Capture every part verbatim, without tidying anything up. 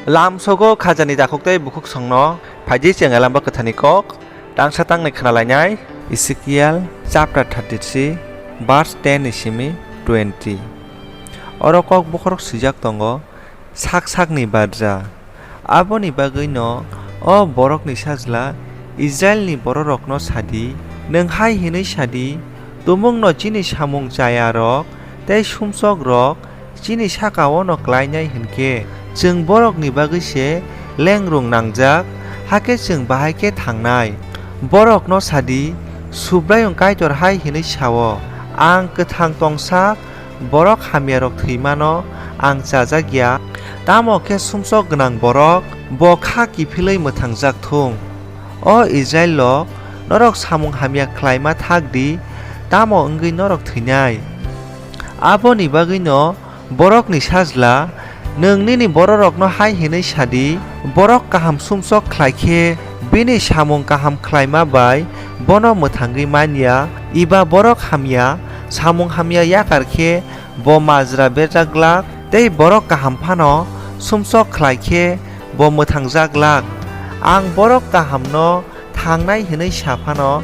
Lamsogo khajani takhuk tei bukhuk songno phaidi chwng Elamba Kwtharni kok tangsa tangnwi khna lainai. Ezekiel chapter thirty-three, verse ten ni simi twenty. Oro kok bokhorok swijak tongo, sak sakni barja. Aboni bagwino o borokni sajla Israilni bororokno sadi, nwng hai hwnwi sadi, tumungno chini samung chayarok tei sumsokrok chini saka-ono klainai hwn khe, chwng borokni bagwi se lengrung nangjak, hakhe chwng bahai khe thangnai. Borokno sadi, Subraiyung Kaitor hai hwnwi sa-o, ang kwthang tongsak, borok hamyarok thwimano ang chajak ya, tamo khe sumsok gwnang borok bo kha kiphilwi mwthangjak thung. O Israilrok, norok samung hamya khlaima thak di, tamo wngwi norok thwinai? Aboni bagwino borokni sajla, nwng nini bororokno hai hwnwi sadi, borok kaham sumsok khlai khe bini samung kaham khlaima bai bono mwthangwi man ya, eba borok hamya samung hamya yakar khe bo majra berjak glak, tei borok kaham phano sumsok khlai khe bo mwthangjak glak. Ang borok kahamno thangnai hwnwi sa phano,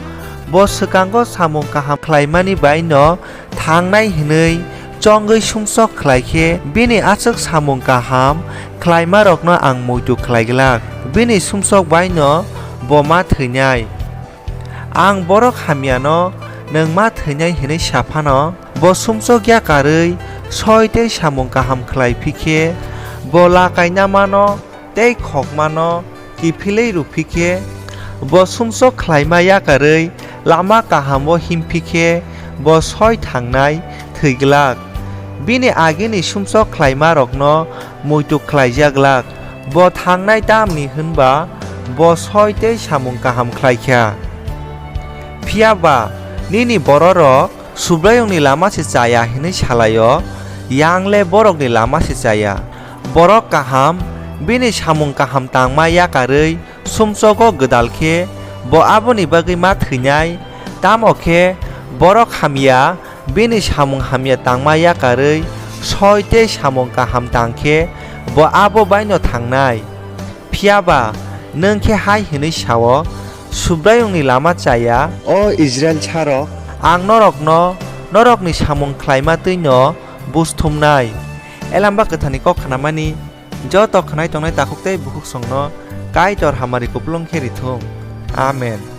bo swkango samung kaham khlaimani baino thangnai hwnwi chongwi sumsok khlai khe, bini aswk samung kaham khlaimarokno ang muitu khlai glak, bini sumsok baino bo ma thwinai. Ang borok hamyano nwng ma thwinai hwnwi sa phano, bo sumsok yakarwi soi tei samung kaham khlai phi khe, bo lakainamano tei khokmano kiphilwi rw phi khe, bo sumsok khlaima yakarwi lama kahamo him phi khe, bo soi thangnai thwi glak. Bini agini sumsok khlaimarokno muitu khlaijak glak. Bo thangnai tamni hwn ba bo soi tei samung kaham khlai kha. Phiya ba nini bororok Subraiyungni lama se cha ya hwnwi sa lai-o, yang le borokni lama se cha ya. Borok kaham bini samung kaham tangma yakarwi sumsogo gwdal khe bo aboni bagwi ma thwinai, tamo khe borok hamya bini samung hamya tangma yakarwi soi tei samung kaham tang khe bo abo baino thangnai. Phiya ba nwng khe hai hwnwi sa-o, Subraiyungni lama cha ya, o Israilsarok, ang norokno norokni samung khlaima twi'-no buj thumnai. Elamba Kwtharni kok khnamani joto khnai tongnai takhuk tei bukhuk songno Kaitor hamari kupulung khe ri thung. Amen.